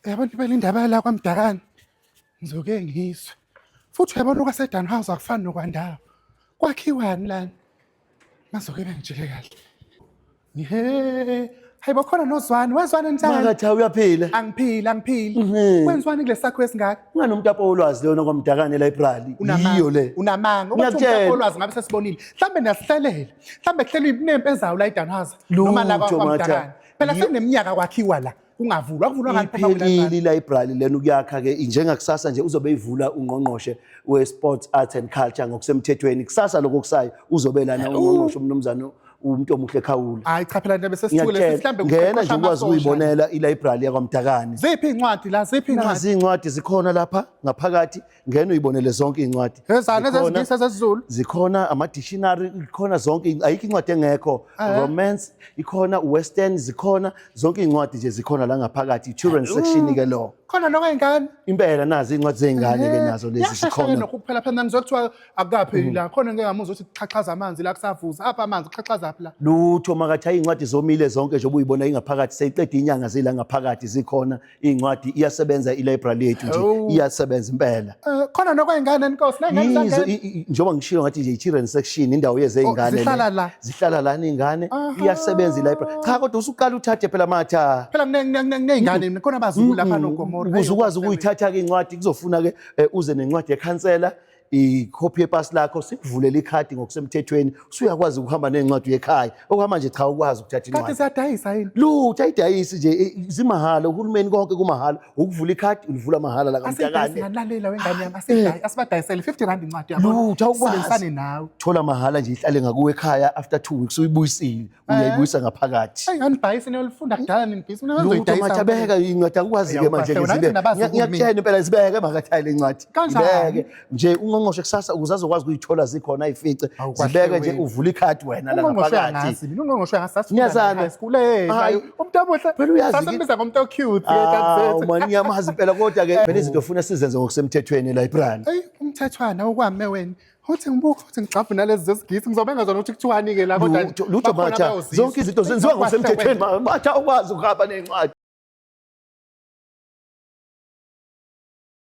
Uyabona impela indaba yala kwaMdakane ngizoke ngizwe. Futhi uyabona okwaseDan House akufani nokwandawo. Kwakhiwani lana? Bazoke bengitshele kahle. He, hayibo khona nozwani, wezwani njani? Makathi uyaphila. Angiphili, angiphili. Mhm. Kwenziwani kulesakho esingaka? Unganomtapo wolwazi lona kwaMdakane library. Unamanga. Yiyo le. Unamanga. Ukuthi Ngiyakutshela. umtapo wolwazi ngabe sesibonile. Mhlambe niyasihlelela. Mhlambe kuhlelwa inempi ezayo la eDanhaza noma la Lutho, kwaMdakane. Phela Yiyo- sekuneminyaka kwakhiwa la. Kungavulwa, kuvulwa ngani phela Iphelile ilibrary lena ukuyakha ke njengakusasa nje uzobe ivula ungqongqoshe we-Sports Arts and Culture ngokusemthethweni. Kusasa lokho kusayo uzobe lana ungqongqoshe umnumzane umuntu omuhle Khawula. Hayi cha phela nje sesithule Ngiyakutshela, mhlambe ngena nje ukwazi ukuyibonela ilibrary yakwaMdakane. Ziphi incwadi la? Ziphi incwadi? Nazi iy'ncwadi zikhona lapha ngaphakathi, ngena uyibonele zonke iy'ncwadi. Ezani Zikhona- ezezingisi ezesiZulu. Zikhona ama-dictionary, ikhona zonke, ayikho incwadi engekho. Romance, ikhona western, zikhona zonke iy'ncwadi nje zikhona la ngaphakathi. I-children section ke lo. Khona nokwey'ngane. Impela nazi iy'ncwadi zey'ngane ke nazo lezi Yashesha ke zikhona. nokho kuphela phela ngizwe kuthiwa akukapheli la. Khona ngeke ngamuzwa ukuthi kuxhaxhaza amanzi la kusavuza. Apha amanzi kuxhaxhaza phi la? Lutho makathi hayi iy'ncwadi zomile zonke nje obuyibona ingaphakathi seyiqeda inyanga zila ngaphakathi zikhona iy'ncwadi iyasebenza i-library yethu nje Hawu. iyasebenza impela. Khona nokwey'ngane nkosi ney'ngane Yizo zangena. njengoba ngishilo ngathi nje i-children section indawo yezey'ngane Oh, zihlala le. la? Zihlala lana iy'ngane Aha. iyasebenza i-library. Cha kodwa usuqala uthathe phela matha. Phela kuney'ngane mina khona abazukulu lapha noGomora. Ukuze ukwazi ukuyithatha-ke incwadi kuzofuna-ke uze nencwadi yekhansela ikhophi yepasi lakho sikuvulela ikhadi ngokusemthethweni usuyakwazi ukuhamba nencwadi uyekhaya okwamanje cha ukwazi ukuthatha Kade incwadi siyadayisa yini? lutho ayidayisi nje zimahhala uhulumeni konke kumahhala ukuvula ikhadi ulivula mahhala la Asidayisi kamntakane ngalalela wengane yami asidayi asibadayisele 50 rand incwadi yabona. Lutho, awukwazi. Sibenzisane nawe. Thola mahhala nje ihlale ngakuwe ekhaya after 2 weeks uyibuyisile uyayibuyisa ngaphakathi. Eyi anibhayisi niyolifunda kudala ninibhisi mina Lutho ngizoyidayisa. mathabeka incwadi akukwazi-ke manje Uyawukahle, ke zibe wena nabazi ngiyakutshela impela zibeke makathayile incwadi Kanjani? ibeke nje ungqongqoshe kusasa ukuze azokwazi ukuyithola zikhona ayifice Awukwahle zibeke nje wena. uvule ikhadi wena la Ungqongqoshe ngaphakathi uyangazi mina ungqongqoshe uyangazi sasifunda Niyazana? naye high school eh Hayi. umuntu omuhle Phela uyazi ke- sasimbiza ngomuntu o-cute ke Awu kanti mani ngiyamazi impela kodwa ke phela izinto ofuna sizenze ngokusemthethweni elibrary. Eyi umthethwana okwame wena uthi ngibuka uthi ngigxabhe nalezi zesigisi ngizobe ngazona ukuthi kuthiwani-ke la kodwa Lutho lutho bakhona matha abayozizwa. zonke izinto zenziwa Eyi, kahle ngokusemthethweni wena. matha ukwazi ukuhamba nencwadi.